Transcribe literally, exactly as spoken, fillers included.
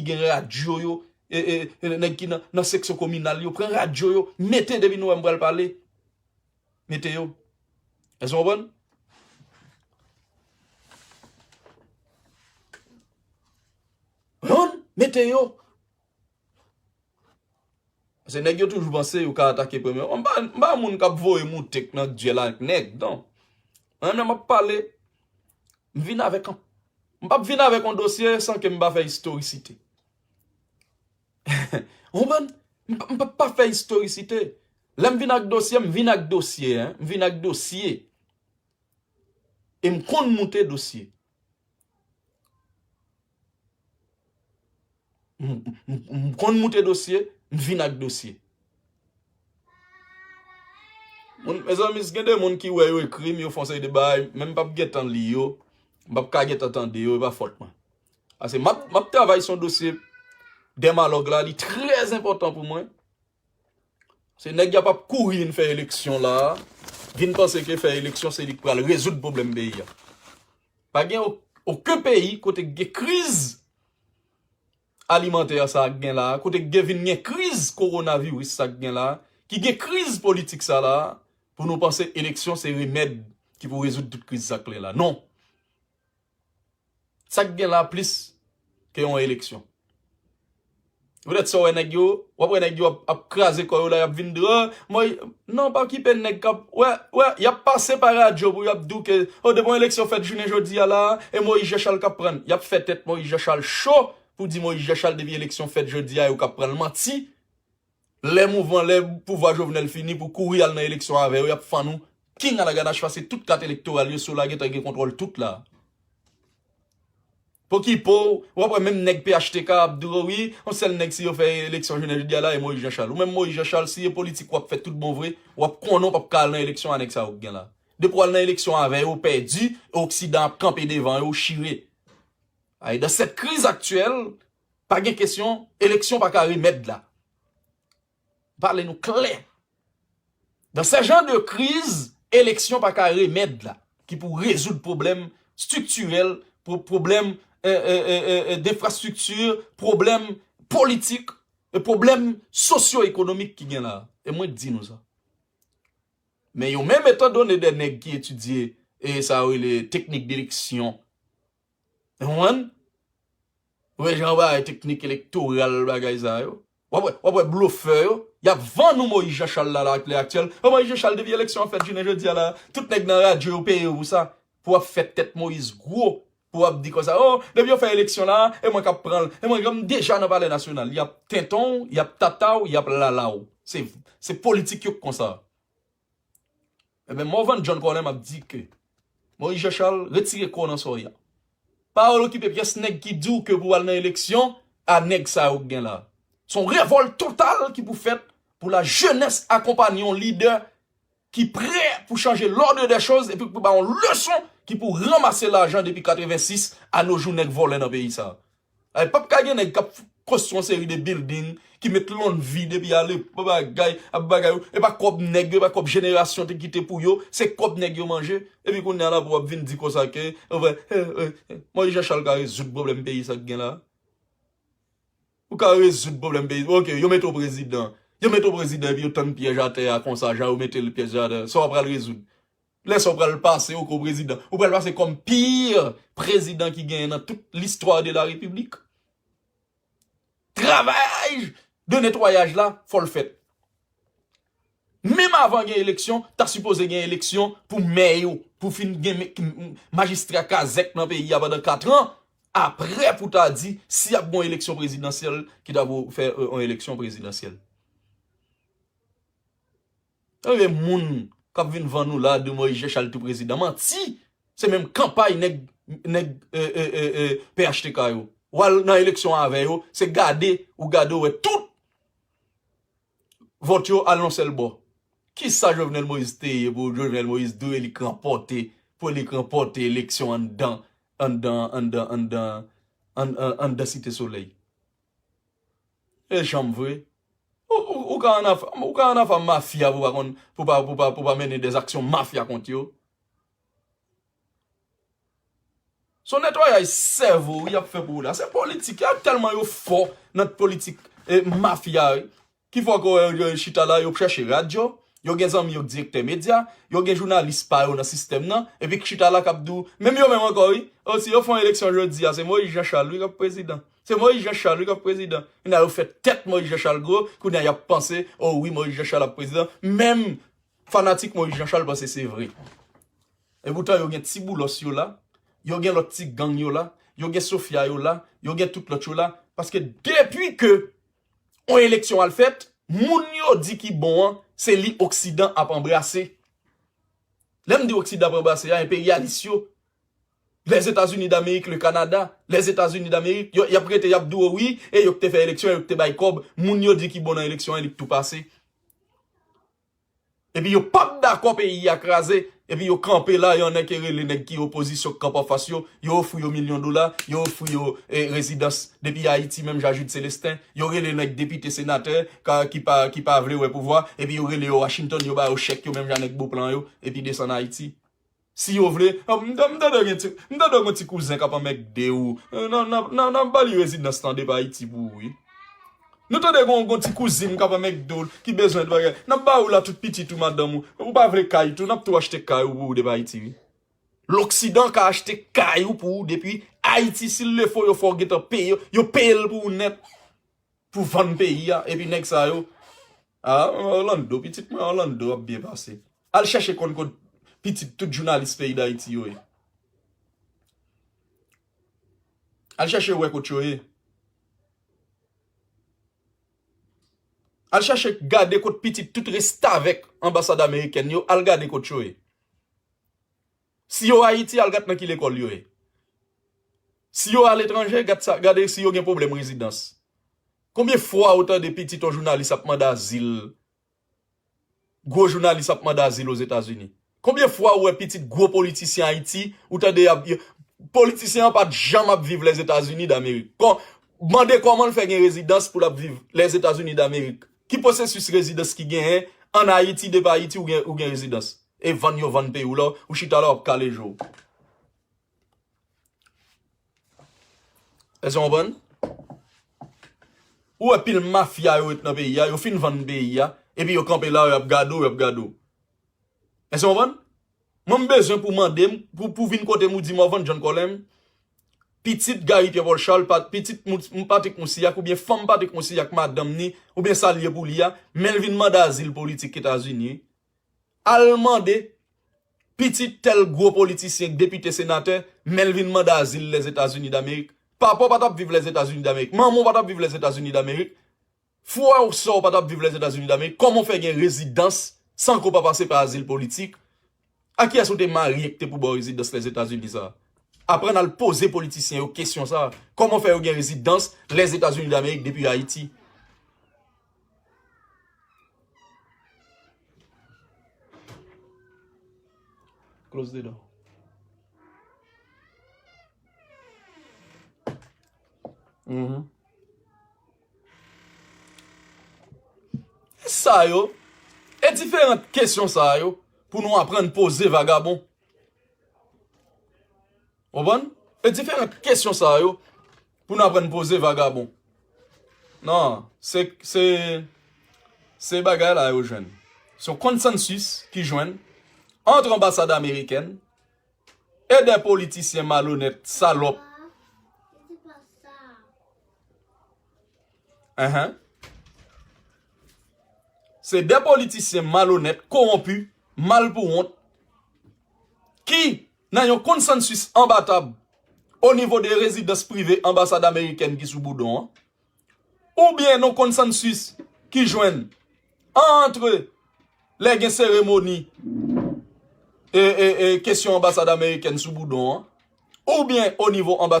gen radyo yo, e, e, e, nèg ki nan, nan seksyon kominal yo, pran radyo yo, mete depi nou wè m pral pale. Mete yo. Èske w konprann? Yon, mete yo. Paske nèg yo toujou panse yo ka atake premye. M pa, m pa moun k ap voye moute k nan dyèl ak nèg, non. Mwen menm m ap pale, m vin avèk an, m p ap vin avèk yon dosye san ke m pa fè istorisite. Ou konprann? M p, m p ap pa fè istorisite. Lè m vin ak dosye, m vin ak dosye, en. M vin ak dosye. E m konn moute dosye. M, m, m konn moute dosye, m vin ak dosye. Moun, mezanmi, si gen de moun ki wè yo ekri m, yo fè yon seri de bagay, men m p ap gentan li yo, m p ap ka gentan tande yo, e pa fòt mwen. Paske m ap, m ap travay sou yon dosye dèmalòg la, li trè enpòtan pou mwen. Se nèg y ap ap kouri vin fè eleksyon la, vin panse ke fè eleksyon se li k pral rezoud pwoblèm peyi a. Pa gen o-, okenn peyi kote k gen kriz alimantè sa k gen la, kote k gen vin gen kriz kowonaviris sa k gen la, ki gen kriz politik sa la, pou nou panse eleksyon se remèd ki pou rezoud tout kriz sa k la. Non. Sa k gen la plis ke yon eleksyon. Poutèt sa w wè nèg yo, w ap wè nèg yo ap, ap kraze kò yo la, y ap vin di, "Ah, Moyiz," non, pa okipe nèg k ap, wè, wè, y ap pase pa radyo pou y ap di w ke, "Oh, depi yon eleksyon fèt jounen jodi a la, e Moyiz Jan Chal k ap pran l." Y ap fè tèt Moyiz Jan Chal cho pou di Moyiz Jan Chal depi eleksyon fèt jodi a, yo k ap pran l. Manti. Lè mouvman, lè pouvwa Jovenel fini pou kouri al nan eleksyon avè yo, y ap fann ou. King Alaganach pase tout kat elektoral yo sou la, gentan gen kontwòl tout la. Pokipo, w ap wè menm nèg P H T K ap di w, wi, yon sèl nèg si yo fè eleksyon jounen jodi a la, e Moyiz Jan Chal. Ou menm Moyiz Jan Chal, si e politik w ap fè tout bon vre, w ap konnen w p ap ka al nan eleksyon a nèg sa yo k gen la. Depi w al nan eleksyon avè yo, w pèdi, e Oksidan ap kanpe devan yo, w chire. Ay, dans cette crise actuelle, pa gen kesyon, eleksyon pa ka remèd la. Pale nou klè. Dans ce genre de crise, eleksyon pa ka remèd la, ki pou rezoud pwoblèm striktirèl, pwo-, pwoblèm, e, e, e, e, e, denfrastrikti, pwoblèm politik, e pwoblèm sosyo-ekonomik ki gen la. E mwen di nou sa. Men yo menm, etandone de nèg ki etidye, e sa yo rele teknik deleksyon, ou konprann? Ou wè jan yo bay teknik elektoral, bagay sa yo. W ap wè, w ap wè blofè yo, y ap vann ou Moyiz Jan Chal la, la, ak lè aktyèl. O, Moyiz Jan Chal, depi eleksyon an fèt jounen jodi a la, tout nèg nan radyo yo peye yo pou sa. Pou w ap fè tèt Moyiz gwo, pou w ap di konsa, o, depi yo fè eleksyon la, e mwen k ap pran l, e mwen, m deja nan Palè Nasyonal. Y ap tenten w, y ap tata w, y ap lala w. Se, se politik yo k konsa. Ebyen, Morvan John Colin, m ap di ke Moyiz Jan Chal, retire kò w nan sa w ye a. Pa al okipe pyès nèg ki di w ke pou w al nan eleksyon a nèg sa yo k gen la. Se yon revòlt total ki pou fèt pou lajenès akonpanye yon lidè ki prè pou chanje l'ordre des choses epi pou ba yon leson ki pou ranmase lajan depi katrevensis a no jou nèg vòlè nan peyi sa a. Ay, p ap ka gen nèg k ap konstwi yon seri de building, ki met lonn vi depi ale, bagay, ap bagay yo. E pa kòb nèg yo, e pa kòb jenerasyon te kite pou yo, se kòb nèg yo manje. Epi kounye a la pou w ap vin di konsa ke, e, e, e, Moyiz Jan Chal ka rezoud pwoblèm peyi sa k gen la. Ou ka rezoud pwoblèm peyi. Oke, yo mete w prezidan. Yo mete w prezidan epi yo tann pyèj atè a konsa, jan yo mete l pyèj atè a. Sa w pral rezoud. Lè sa w pral pase, ou ko prezidan. Ou pral pase kòm pire prezidan ki genyen nan tout listwa de la repiblik. Travay de netwayaj la, fò l fèt. Menm avan gen eleksyon, ta sipoze gen eleksyon pou mè yo, pou fin gen me-, m-, majistra kazèk nan peyi a pandan kat an. Apre pou ta di si ap gen yon eleksyon prezidansyèl, ki ta pou fè, e, yon eleksyon prezidansyèl. Anben, moun k ap vin vann ou la de Moyiz Jan Chal tou prezidan. Manti! Se menm kanpay nèg, nèg, e, e, e, e, P H T K yo. W al nan eleksyon avè yo, se gade, ou gade, ou wè tout vòt yo al yon sèl bò. Kisa Jovenel Moïse te ye pou Jovenel Moïse dwe li k ranpòte, pou li k ranpòte eleksyon anndan, anndan, anndan, anndan, ann-, ann-, anndan Site Solèy? E janm vre. Ou, ou, ou ka ann afa, ou ka ann afa mafya pou pa konn, pou pa, pou pa, pou pa mennen dèzaksyon mafya kont yo. Se yon netwayaj sèvo wi y ap fè pou ou la. Se politik. Y ap tèlman yo fò nan politik e mafya wi. Ki fè ke yo, yo chita la, yo chèche rad yo, yo gen zanmi yo k direktè medya, yo gen jounalis pa yo nan sistèm nan, epi k chita la k ap di w, menm yo menm ankò wi, o si yo fè yon eleksyon jodi a, se Moïse Jean Charles wi k ap prezidan. Se Moïse Jean Charles wi k ap prezidan. Kounye a yo fè tèt Moïse Jean Charles gwo, kounye a y ap panse, o wi Moïse Jean Charles ap prezidan. Menm fanatik Moïse Jean Charles panse se vre. Epoutan yo gen ti Boulos yo la, yo gen lòt ti gang yo la, yo gen Sofia yo la, yo gen tout lòt yo la, paske depi ke yon eleksyon al fèt, moun yo di ki bon an, se li Oksidan ap anbrase. Lè m di Oksidan ap anbrase a, enperyalis yo, Lèzetazini Damerik, le Kanada, Lèzetazini Damerik, yo, y ap rete, y ap di w wi, e yo k te fè eleksyon, e yo k te bay kòb, moun yo di ki bon nan eleksyon an, li k tou pase. Epi yo p ap dakò peyi a kraze, epi yo kanpe la, y annèk e rele nèg ki opozisyon k kanpe anfas yo, yo ofri yo milyon dola, yo ofri yo e, rezidans depi Ayiti, menm jan Jude Célestin, yo rele nèg depite, senatè, ka, ki pa, ki pa vle wè pouvwa, epi yo rele yo Washington, yo ba yo chèk yo, menm jan nèg Beauplan yo, epi desann Ayiti. Si yo vle, m tande gen ti, m tande gen ti kouzen k ap anmègde w. N ap, n ap, n ap, n ap ba li rezidans tande pa Ayiti pou ou wi. Nou tande gen yon ti kouzin k ap anmègde w ki bezwen de bagay. N ap ba ou la tout pitit ou, madanm ou. Ou pa vle kay tou, n ap tou achte kay ou pou ou depi Ayiti wi. Loksidan ka achte kay ou pou ou depi Ayiti, si l le fo yo fè w gentan peye, yo peye l pou ou nèt. Pou vann peyi a, epi nèg sa yo, a, Orlando, pitit mwen Orlando ap byen pase. Al chèche konn kot pitit tout jounalis peyi Dayiti yo ye. Al chèche wè kot yo ye. Al chèche gade kot pitit tout restavèk anbasad amerikèn yo, al gade kot yo ye. Si yo Ayiti, al gad nan ki lekòl yo ye. Si yo aletranje, gad sa, gade si yo gen pwoblèm rezidans. Konbyen fwa ou tande pitit yon jounalis ap mande azil? Gwo jounalis ap mande azil Ozetazini. Konbyen fwa ou wè pitit gwo politisyen Ayiti, ou tande y ap, y, politisyen an pa t janm ap viv Lèzetazini Damerik? Kò, mande kòman l fè gen rezidans pou l ap viv Lèzetazini Damerik? Ki pwosesis rezidans ki genyen ann Ayiti, depi Ayiti ou gen, ou gen rezidans? E vann yo vann peyi w la, ou chita la w ap kale je w. Èske w konprann? Ou wè pil mafya yo ret nan peyi a, yo fin vann peyi a, epi yo kanpe la, y ap gade w, y ap gade w. Èske w konprann? Mwen m bezwen pou mande m, pou, pou vin kote m ou di Morvan John Colem, pitit Gary Pierre Paul Charles, pa, pitit Mou-, Patrick Moussignac, oubyen fanm Patrick Moussignac, madanm ni, oubyen sa l ye pou li a, men l vin mande azil politik Etazini. Al mande pitit tèl gwo politisyen, depite, senatè, men l vin mande azil Lèzetazini Damerik. Papa w pa t ap viv Lèzetazini Damerik. Manman w pa t ap viv Lèzetazini Damerik. Frè w, sè w pa t ap viv Lèzetazini Damerik. Kòman w fè gen rezidans san ke w pa pase pa azil politik? A kiyès ou te marye ki te pou ba w rezidans Lèzetazini sa a? Aprann al poze politisyen yo kesyon sa a. Kòman fè yo gen rezidans Lèzetazini Damerik depi Ayiti? Close the door. Mhm. E sa yo, e diferan kesyon sa yo, pou nou aprann poze vagabon. Konprann? E diferan kesyon sa yo, pou nou aprann poze vagabon. Non, se, se, se bagay la yo jwenn. Se yon konsansis ki jwenn ant anbasad amerikèn e de politisyen malonèt, salòp. Enhen. Se de politisyen malonèt, kowonpi, malpouwont, ki nan yon konsansis anbatab o nivo de rezidans prive anbasad amerikèn ki sou Boudon an, oubyen nan konsansis ki jwenn ant lè gen seremoni e, e, e kesyon anbasad amerikèn sou Boudon an, oubyen o nivo anbasad